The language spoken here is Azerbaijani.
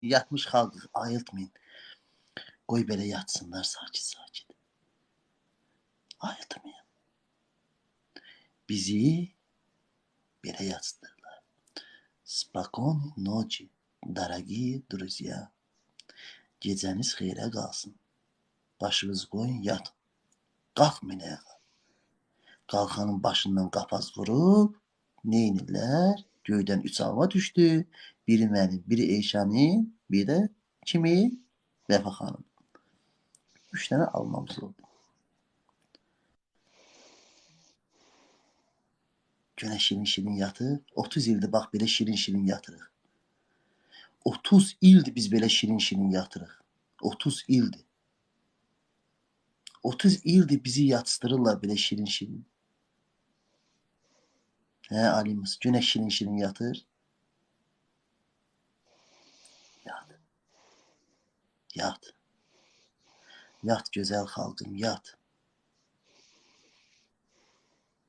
Yatmış xalqı ayıltmayın. Qoy belə yatsınlar sakit-sakit. Ayıltmayın. Bizi belə yatsıdırlar. Spokойной ночи, дорогие друзья. Gecəniz xeyrə qalsın. Başınızı qoyun, yatın. Qalxmayın ayağa. Qalxanın başından qapaz vurub, neynirlər? Göydən 3 alma düşdü. Biri mənim, biri Eyşanın, bir də kimi? Vəfa xanım. 3 dənə almamız oldu. Günə şirin-şirin yatır. 30 ildir bax belə şirin-şirin yatırıq. 30 ildir biz belə şirin-şirin yatırıq. 30 ildir. 30 ildir bizi yatıstırırlar belə şirin-şirin. Hə, Alimiz, günə şirin-şirin yatır. Yat. Yat. Yat gözəl xalqım, yat.